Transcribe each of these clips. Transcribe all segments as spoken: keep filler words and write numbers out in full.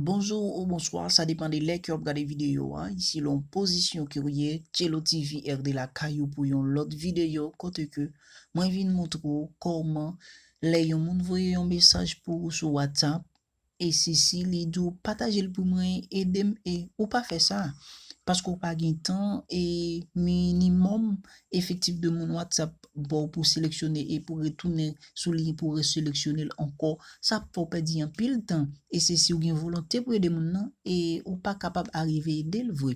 Bonjou ou bonswa, sa depann de lè ke w ap gade videyo a. Isi lè w pozisyon ke w ye, Tchelo T V R D lakay ou pou yon lòt videyo kote ke mwen vin montre w kòman lè yon moun voye yon mesaj pou ou sou WhatsApp, e sesi li di w pataje l pou mwen, ede m, e ou pa fè sa. Paske w pa gen tan e minimòm efektif de moun WhatsApp ba w pou seleksyone e pou retounen sou li pou reseleksyone l ankò. Sa ap fè w pèdi anpil tan. E se si w gen volonte pou ede moun nan, e ou pa kapab arive ede l vre.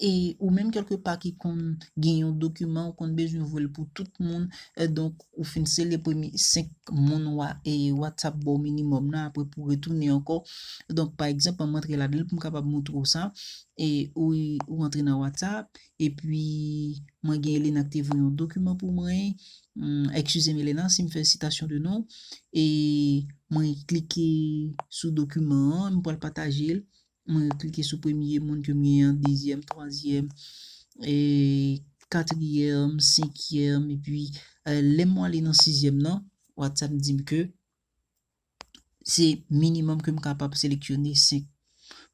E ou menm kèlke pa ki konn gen yon dokiman, ou konn bezwen voye l pou tout moun, e donk ou fin se le premye senk moun wa, e WhatsApp ba w minimòm nan, apre pou retounen ankò. Donk, pa egzanp, an m antre ladan l pou m kapab montre w sa. E ou, ou antre nan WhatsApp, epi mwen gen Elena ki te voye yon dokiman pou mwen. Hmm, eskize m, Elena, si m fè sitasyon de non. E mwen klike sou dokiman an, m pral pataje l. Mwen klike sou premye moun ke m gen an, dezyèm, twazyèm, e katriyèm, senkyèm, epi, e, lè m ale nan sizyèm nan, WhatsApp di m ke se minimòm ke m kapab seleksyone senk.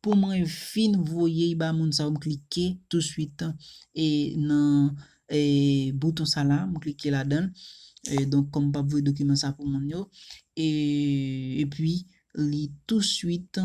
Pou mwen fin voye l ba moun sa yo, m klike touswit, e, nan, e, bouton sa la, m klike ladan l. E, donk, kòm m p ap voye dokiman sa pou moun yo. E, epi, li touswit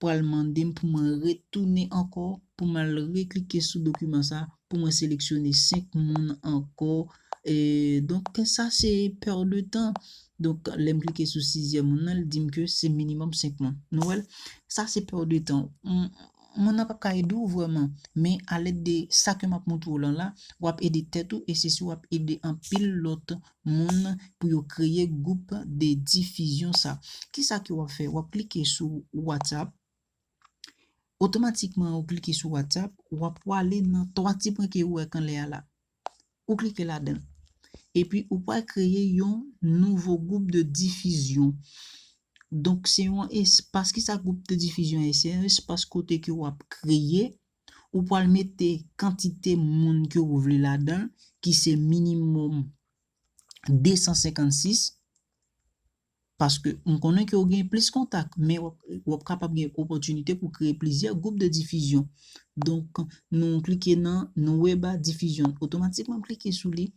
pral mande m pou mwen retounen ankò, pou m al reklike sou dokiman sa, pou mwen seleksyone senk moun ankò. E, donk, sa se pèd de tan. Donk, lè m klike sou sizyèm moun nan, li di m ke se minimòm senk moun. Nou wè l? Sa se pèd de tan. M, moun nan p ap ka ede w vrèman, men alèd de sa ke m ap montre w lan la, w ap ede tèt ou, e se si w ap ede anpil lòt moun pou yo kreye gwoup de difizyon sa. Kisa ke w ap fè? W ap klike sou WhatsApp. Otomatikman, ou klike sou WhatsApp, w ap prale nan twa ti pwen ke ou wè k anlè a la. Ou klike ladan l. Epi, ou pral kreye yon nouvo gwoup de difizyon. Donk, se yon espas. Kisa gwoup de difizyon ye? Se yon espas kote ke w ap kreye. Ou pral mete kantite moun ke ou vle ladan l, ki se minimòm de san senkannsis. Paske m konnen ke w gen plis kontak, men w ap, w ap kapab gen opòtinite pou kreye plizyè gwoup de difizyon. Donk, nou klike nan, nou wè ba difizyon. Otomatikman, m klike sou li.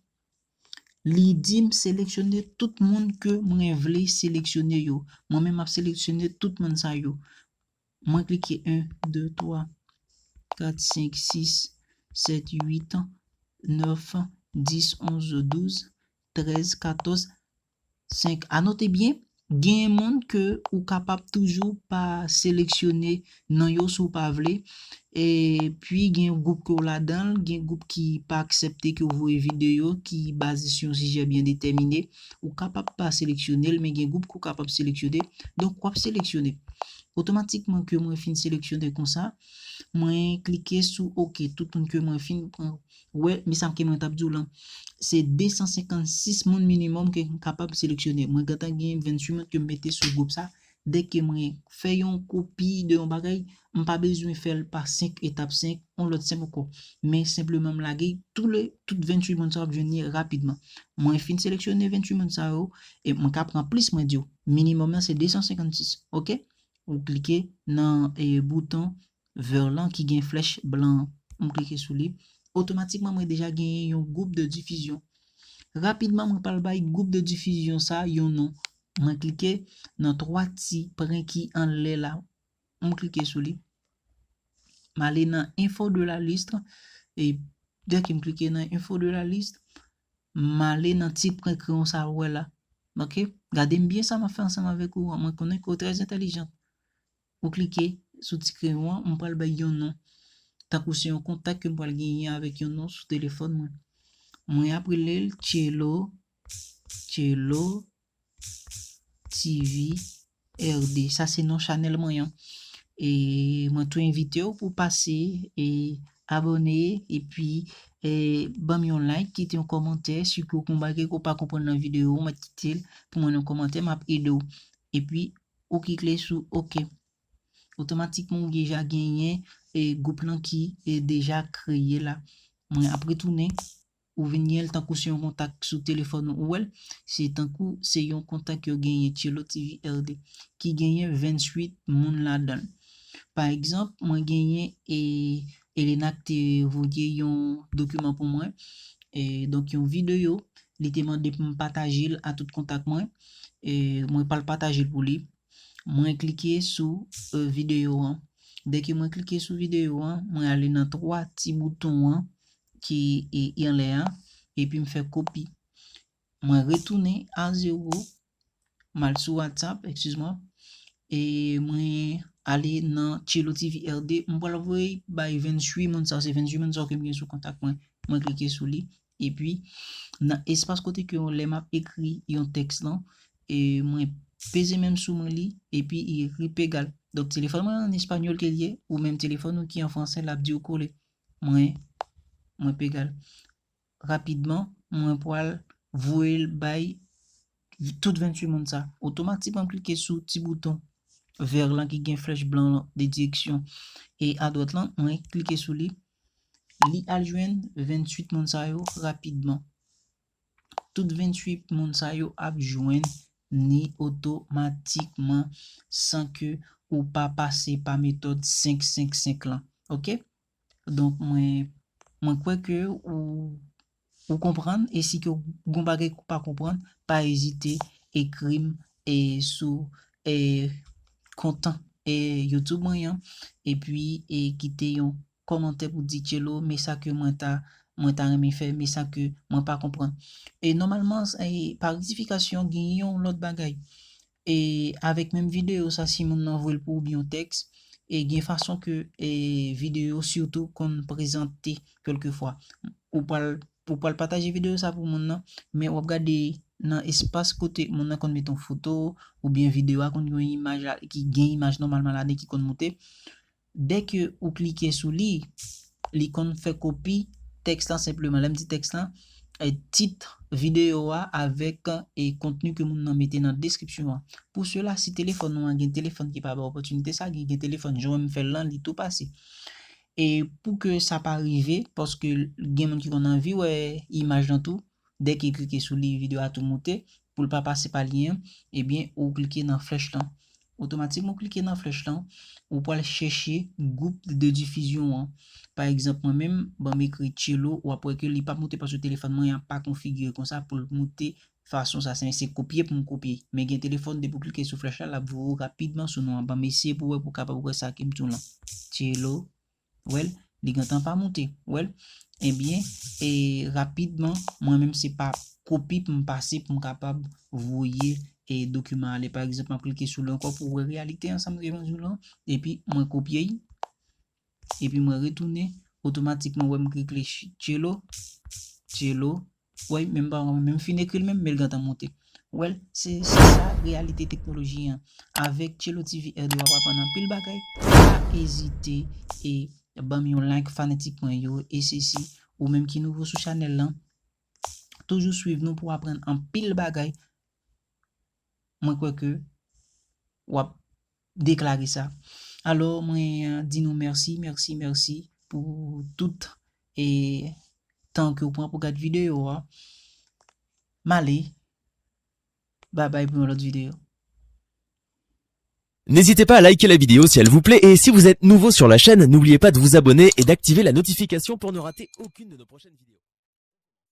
Li di m seleksyone tout moun ke mwen vle seleksyone yo. Mwen menm, m ap seleksyone tout moun sa yo. Mwen klike en, de, twa, kat, senk, sis, sèt, uit, nèf, dis, onz, douz, trèz, katòz, senk. Anote byen, gen moun ke ou kapab toujou pa seleksyone non yo si w pa vle. Epi gen gwoup ke w ladan l, gen gwoup ki pa aksepte ke w voye videyo ki baze sou yon sijè byen detèmine. Ou kapab pa seleksyone l, men gen gwoup ke w kapab seleksyone. Donk, w ap seleksyone. Otomatikman ke mwen fin seleksyone konsa, mwen klike sou oke. Tout moun ke mwen fin pran, wè, men sa ke mwen t ap di w lan, se de san senkannsis moun minimòm ke m kapab seleksyone. Mwen gentan gen venntuit moun ke m mete sou gwoup sa. Dèke mwen fè yon kopi de yon bagay, m pa bezwen fè l pa senk, etap senk, yon lòt senp ankò. Men senpleman m lage tou le, tout venntuit moun sa yo ap jwenn li rapidman. Mwen fin seleksyone venntuit moun sa yo, e mwen ka pran plis, mwen di w. Minimòm nan se de san senkannsis, oke? Ou klike nan, e, bouton vè lan ki gen flèch blan an. M klike sou li. Otomatikman, mwen deja genyen yon gwoup de difizyon. Rapidman, mwen pral bay gwoup de difizyon sa yon non. Mwen klike nan twa ti pwen ki anlè la. M klike sou li. M ale nan info de la liste. E dèke m klike nan info de la liste, m ale nan ti pwen kreyon sa ou wè la. Oke? Gade m byen sa m ap fè ansanm avèk ou an. Mwen konnen ke w trè entèlijan. Ou klike sou ti kreyon an, m pral bay yon non. Tankou se yon kontak ke m pral genyen avèk yon non sou telefòn mwen. Mwen ap rele l Tchelo, Tchelo T V R D. Sa se non chanèl mwen an. E mwen tou envite w pou pase e abòne, epi, e, ban m yon like, kite yon kòmantè, si ke w gen yon bagay ke w pa konprann nan videyo, w mèt kite l pou mwen nan kòmantè, m ap ede w. Epi, ou klike sou oke. Otomatikman, ou deja genyen, e, gwoup lan ki, e, deja kreye la. Mwen ap retounen, ou vin gen l tankou se yon kontak sou telefòn ou, ou wè l, se tankou se yon kontak yo genyen, Tchelo T V R D, ki genyen venntuit moun ladan l. Pa egzanp, mwen genyen e Elena ki te voye yon dokiman pou mwen, e donk yon videyo, li te mande pou m pataje l a tout kontak mwen, e mwen pral pataje l pou li. Mwen klike sou e, videyo an. Dèke mwen klike sou videyo an, mwen ale nan twa ti bouton an ki e, anlè a, epi m fè kopi. Mwen retounen a zewo, m al sou WhatsApp, eskiz mwen, e mwen ale nan Tchelo T V R D, m pral voye bay venntuit moun sa, se venntuit moun sa ke m gen sou kontak mwen. Mwen klike sou li, epi nan espas kote ke lè m ap ekri yon tèks lan, e mwen peze menm sou mwen li, epi li ekri pegal. Donk, telefòn mwen an espanyòl ke l ye, ou menm telefòn ou ki an fransè, l ap di w kole. Mwen, mwen pegal. Rapidman, mwen pral voye l bay tout venntuit moun sa. Otomatikman, m klike sou ti bouton vè lan ki gen flèch blan lan de direksyon e adwat lan, mwen klike sou li. Li al jwenn venntuit moun sa yo rapidman. Tout venntuit moun sa yo ap jwenn ni otomatikman san ke ou pa pase pa metòd senk senk senk lan. Oke? Donk, mwen, mwen kwè ke ou, ou konprann, e si ke w gon bagay ke w pa konprann, pa ezite ekri m e sou e kont e YouTube mwen an, epi e kite yon kòmantè pou di Tchelo, men sa ke mwen ta, mwen ta renmen fè, men sa ke mwen pa konprann. E nòmalman, e pa rektifikasyon, gen yon lòt bagay. E avèk menm videyo sa, si moun nan voye l pou ou oubyen yon tèks, e gen fason ke e videyo sitou konn prezante kèlkefwa. Ou pral, ou pral pataje videyo sa pou moun nan, men w ap gade nan espas kote moun nan konn mete yon foto oubyen videyo a konn gen yon imaj la, ki gen imaj nòmalman ladan ki konn moute. Dèke ou klike sou li, li konn fè kopi tèks lan senpleman. Lè m di tèks lan, e tit videyo a avèk e kontni ke moun nan mete nan deskripsyon an. Pou sela, si telefòn ou an gen telefòn ki pa ba opòtinite sa, gen, gen telefòn jan w wè m fè l lan, li tou pase. E pou ke sa pa rive, paske gen moun ki konn anvi wè imaj lan tou, dèke klike sou li, videyo a tou moute, pou l pa pase pa lyen an, ebyen, ou klike nan flèch lan. Otomatikman, ou klike nan flèch lan, ou pral chèche gwoup de difizyon an. Pa egzanp, mwen menm, ban m ekri Tchelo, w ap wè ke li p ap moute paske telefòn mwen an pa konfigire konsa pou l moute fason sa. Se, se kopye pou m kopye. Men gen telefòn, depi w klike sou flèch la, l ap voye w rapidman sou non an. Ban m eseye pou w wè, pou w kapab wè sa ke m di w lan. Tchelo, w wè l, li gentan pa moute. W wè l? Ebyen, e rapidman, mwen menm se pa kopi pou m pase pou m kapab voye e dokiman ale. Pa egzanp, m ap klike sou li ankò pou w wè reyalite an, sa m te di w lan, epi mwen kopye l, epi mwen retounen, otomatikman, w wè m klike Tchelo, Tchelo, w wè, menm pa menm fin ekri l menm, men l gentan moute. W wè l, se, se sa reyalite teknoloji an. Avèk Tchelo T V R D, w ap aprann anpil bagay. Pa ezite e ban m yon like, fanatik mwen yo, e sesi, ou menm ki nouvo sou chanèl lan, toujou swiv nou pou w aprann anpil bagay. Mwen kwè ke w ap deklare sa. Alò, mwen, e, di nou mèsi, mèsi, mèsi pou tout e tan ke w pran pou gad videyo a. M ale. Babay pou yon lòt videyo. N'hésitez pas à liker la vidéo si elle vous plaît et si vous êtes nouveau sur la chaîne, n'oubliez pas de vous abonner et d'activer la notification pour ne rater aucune de nos prochaines vidéos.